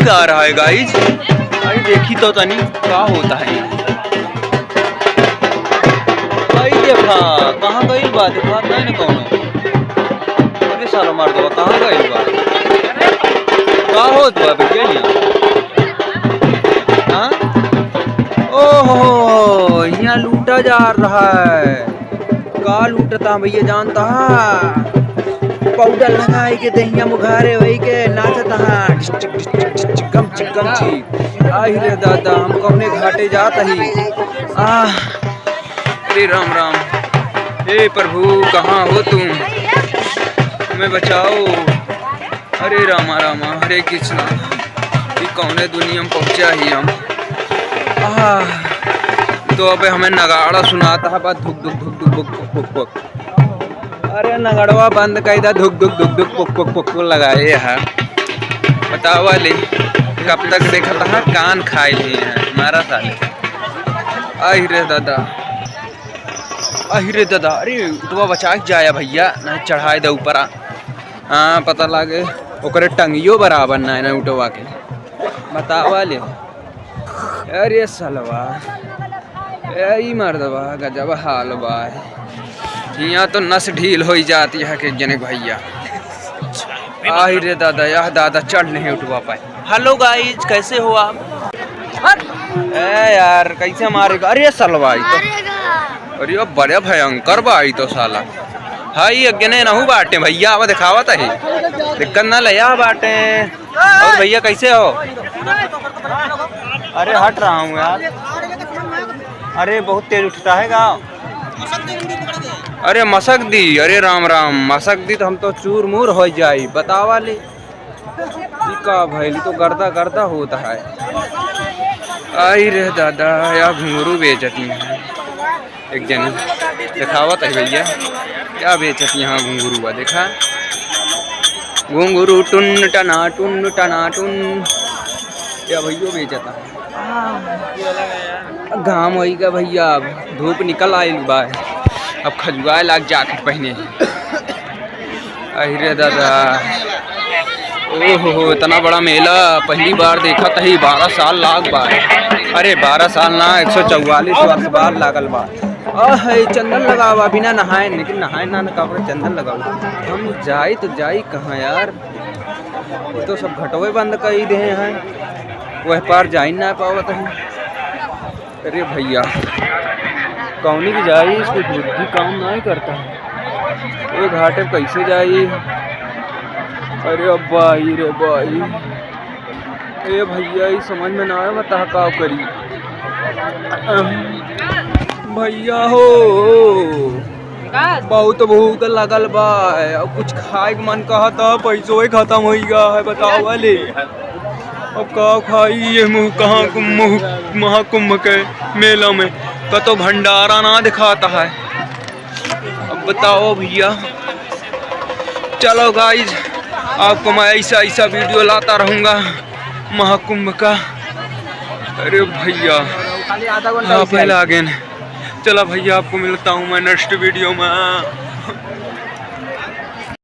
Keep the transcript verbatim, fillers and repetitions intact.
आ रहा है गाइस। भाई देखी तो तनी का होता है यहाँ। भाई देखा, कहाँ गइल बा? देखा नहीं ना कौनो। अरे साला मार दो, कहाँ गइल बा? का होत बा भैया यहाँ? हाँ? ओहो, यहाँ लूटा जा रहा है। का लूटता भैया जानता हा? पाउडर लगाई के दहिया मुघारे होई के नाचता हा। चिकम चिकम ची। आई रे दादा, हम कौने घाटे जात ही। आह, अरे राम राम। हे प्रभु, कहाँ हो तुम? हमें बचाओ। अरे रामा रामा, हरे कृष्णा। ई कौने दुनिया में पहुँचा ही हम। आह, तो अबे हमें नगाड़ा सुनाता है, बस धुक धुक धुक धुक पुक पुक पुक पुक। अरे नगड़वा बंद कई दा, धुक धुक धुक धुक पुक पुक पुक पुक लगाए है। बतावा ले, कब तक देखत है, कान खाए लिए हैं हमारा साले। आई रे दादा, आई रे दादा, अरे उठवा बचा के जाया भैया, ना चढ़ाए दे ऊपरा। हाँ, पता लागे ओकरे टंगियो बराबर ना है ना उठवा के। बतावा ले। अरे सलवा, ए ई मर्दवा गजब हाल बा। यहाँ तो नस ढील होई जाती है के जने भैया। आई रे दादा, यह दादा चढ़ नहीं उठवा पाए। हेलो गाइस, कैसे हो आप? ए यार, कैसे मारेगा? अरे सलवा, ई तो, अरे बड़े भयंकर बा ई तो साला। हाँ, ई अगने नहु बाटे भैया, अब दिखावत है। दिक्कत ना ले, या बाटे। और भैया कैसे हो? अरे हट रहा हूँ यार। अरे बहुत तेज उठता है गाँव। अरे मसक दी, अरे राम राम, मसक दी तो हम तो चूर मूर हो जाई। बतावा ले, ई का भइल, ई तो गर्दा गर्दा होता है। आई रे दादा, या घुंघरू बेचती हैं। एक जन देखावत है भैया, क्या बेचत यहाँ घुंघरू बा, देखा घुंघरू टुन टना टुन टना टुन, या भैया बेचत है। घाम होई गा भैया, अब धूप निकल आइल बा, अब खजुआए लाग जैकेट पहने। अरे दादा, ओहो, इतना बड़ा मेला पहली बार देखत ही, बारह साल लाग बा। अरे बारह साल ना, एक सौ चौवालीस वर्ष बाद लागल बा। अहे, चंदन लगावा बिना नहाए, लेकिन नहाए ना, ना काबर चंदन लगावा। हम जाई तो जाई कहाँ यार, ये तो सब घटवे बंद कई दे हैं, वह पार जाई ना पावत है। अरे भैया, कौनी की जाई, इसको बुद्धि काम नहीं करता है। ये घाटे कैसे जाई? अरे अब भाई रे भाई, ए भैया, ई समझ में ना आवे, बता का करी। भैया हो, बहुत भूख लगल बा, अब कुछ खाए के मन कहत है, पैसो ही खत्म होई गा है, बतावा ले। अब का खाई ये मुँह, कहाँ कुम-, मुँह, महाकुंभ के मेला में कतो भंडारा ना दिखाता है। अब बताओ भैया, चलो गाइस, आपको मैं ऐसा, ऐसा वीडियो लाता रहूँगा महाकुंभ का। अरे भैया, खाली आधा घंटा हाँ, पहले आगे न। चला भैया, आपको मिलता हूँ मैं नेक्स्ट वीडियो में।